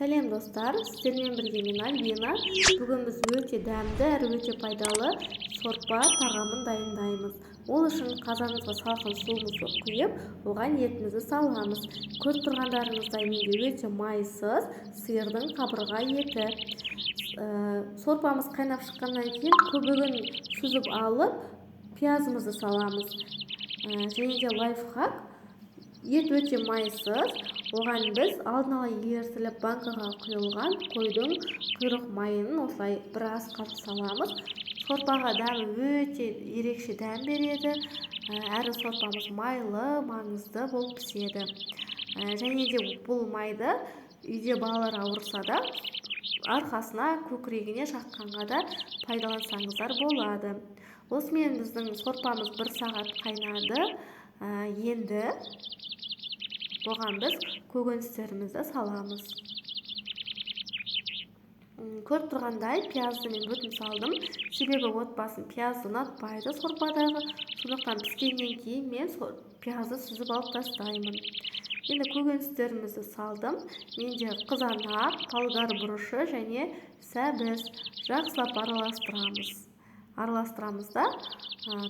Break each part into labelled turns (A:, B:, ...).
A: Сәлем, достар! Сіздермен бірге мен, Альбина. Бүгін біз өте дәмді әрі өте пайдалы сорпа тағамын дайындаймыз. Ол үшін қазанымызға салқын суымызды құйып, оған етімізді саламыз. Көріп тұрғандарыңыздай, менде өте майсыз сиырдың қабырға еті. Сорпамыз қайнап шыққаннан кейін көбігін сүзіп алып, пиязымызды саламыз. Және де лайфхак: ет өте майсыз, оған біз алдын ала ертіліп, банкаға құйылған қойдың құйрық майын осылай біраз қатып саламыз. Сорпаға дәмі өте ерекше дәм береді, әрі сорпамыз майлы, маңызды болып піседі. Және де бұл майды үйде балалар ауырса да, арқасына, көкірегіне жаққанға да пайдалансаңыздар болады. Осымен біздің сорпамыз бір сағат қайнады. Енді бұған біз көкөністерімізді саламыз. Көріп тұрғандай, пиязды мен бүтін салдым, себебі отбасым пиязды ұнатпайды сорпадағы. Сондықтан піскеннен кейін мен пиязды сүзіп алып тастаймын. Енді көкөністерімізді салдым. Менде қызанақ, талгар бұрышы және сәбіз. Жақсылап араластырамыз. Араластырамыз да,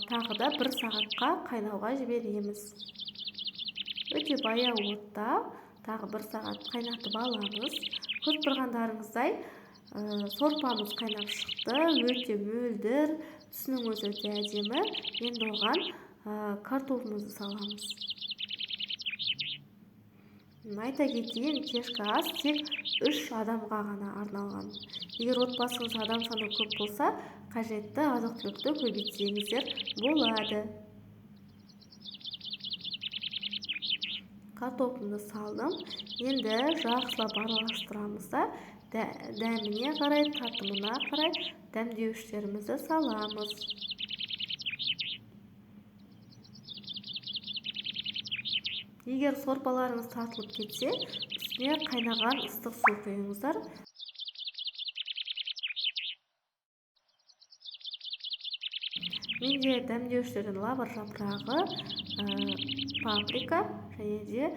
A: тағы да бір сағатқа қайнауға жібереміз. Өте баяу отта тағы бір сағат қайнатып аламыз. Көріп тұрғандарыңыздай, сорпамыз қайнап шықты, өте мөлдір, түсінің өзі өте әдемі. Енді оған картопымызды саламыз. Айта кетейін, кешкі ас тек 3 адамға ғана арналған. Егер отбасыңыз адам саны көп болса, қажетті азық-түлікті көбейтсеңіздер болады. Картопымды салдым. Енді жақсылап араластырамыз да, дәміне қарай, татымына қарай дәмдеуіштерімізді саламыз. Егер сорпаларыңыз тартылып кетсе, үстіне қайнаған ыстық су құйыңыздар. Менде дәмдеуіштерден лавр жапырағы, паприка және де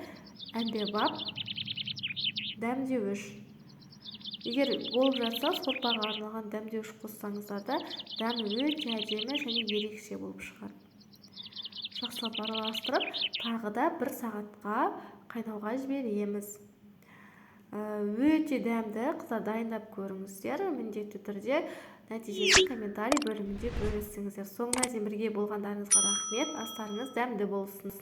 A: әмбебап дәмдеуіш. Егер болып жатса, сорпаға арналған дәмдеуіш қоссаңыздар да, дәмі өте әдемі және ерекше болып шығады. Жақсылап араластырып, тағы да бір сағатқа қайнауға жібереміз. Өте дәмді, қыздар, дайындап көріңіздер. Міндетті түрде нәтижесін комментарий бөлімінде бөлісіңіздер. Соңына дейін бірге болғандарыңызға рахмет. Астарыңыз дәмді болсын.